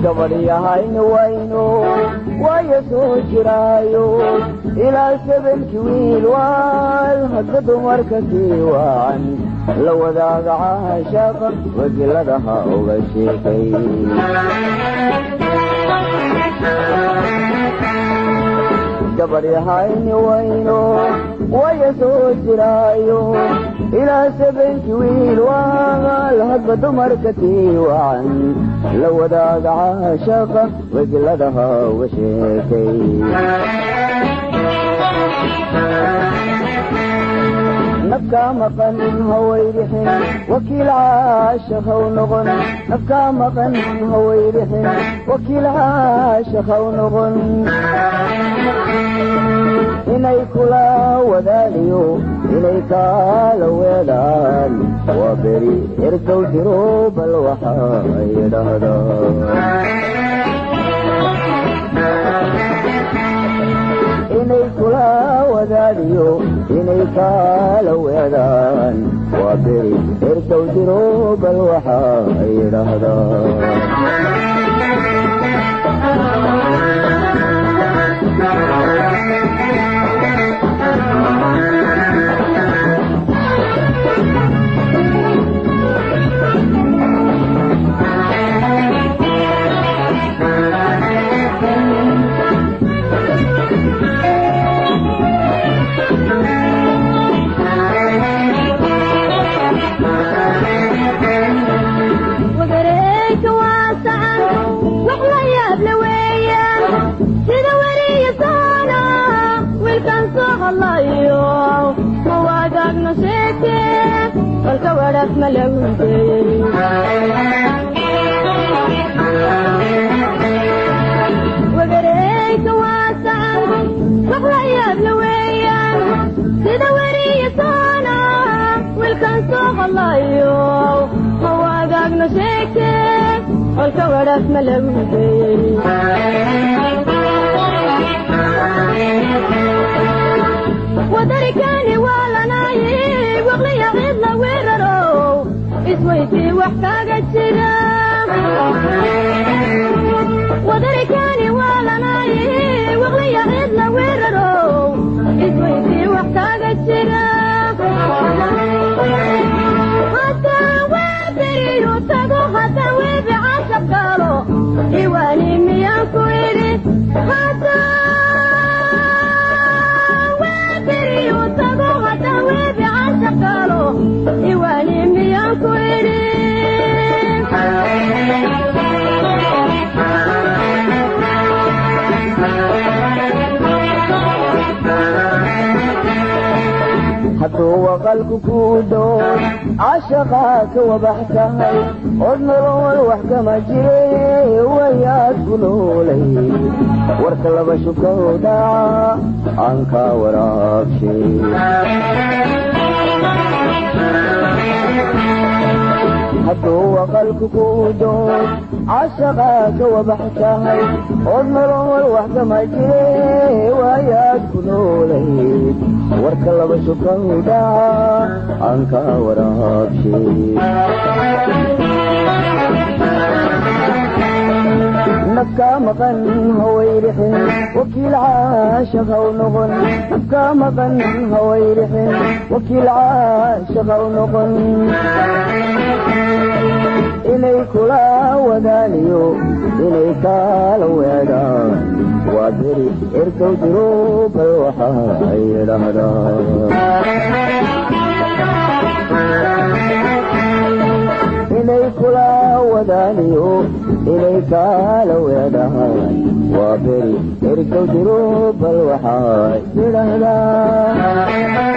Gabadhyahayna wayno waayo soo jiraayo ilaa sabanki wiil waal hadba dumarka kii wacan la wadaaga caashaqa wajiladaha uga sheekay. Gabadhyahayna wayno waayo soo jiraayo ilaa sabanki wiil waal hadba dumarka kii wacan la wadaaga caashaqa wajiladaha uga sheekay. Nafkaa maqan hawayrixin wakiil caashaq haw noqon, nafkaa maqan hawayrixin wakiil caashaq haw noqon. Inay kula wadaaliyo inay kaala weedaan waa beri ergow jiro bal waxaa yidhaahdaa. Inay kula wadaaliyo inay kaala weedaan waa beri ergow jiro bal waxaa yidhaahdaa. Wadarikani waa lanaaye waqliya cid la weeraro isweydii wax kaaga jira. Wadarikani waa lanaaye waqliya cid la weeraro isweydii wax kaaga jira. Haddaan weeberiyu tago haddaan weebi cashab galo iwaani miyaan ku idhi. Haddaan weeberiyu tago haddaan weebi cashab galo iwaani miyaan ku idhi. Aqalku kuu doon cashaqaa ka wabax tahay, od nolol wax kama jire wayaad ku noolay. Warka laba shubkow dhaca aan kaa waraabshay. Hadduu aqalku kuu doon cashaqaa ka wabax tahay, od nolol wax kama jire waayaad ku noolay. Warka laba shubkow dhaca aan kaa waraabshay. Nafkaa maqan hawayrixin, wakiil caashaq haw noqon. Nafkaa maqan hawayrixin, wakiil caashaq haw noqon. Inay kula wadaaniyo inay kaala weedhaan waa beri ergow jiro, bal waxay yidhaahdaan inay kula wadaaniyo inay kaala weedhaan waa beri ergow jiro, bal waxay yidhaahdaan.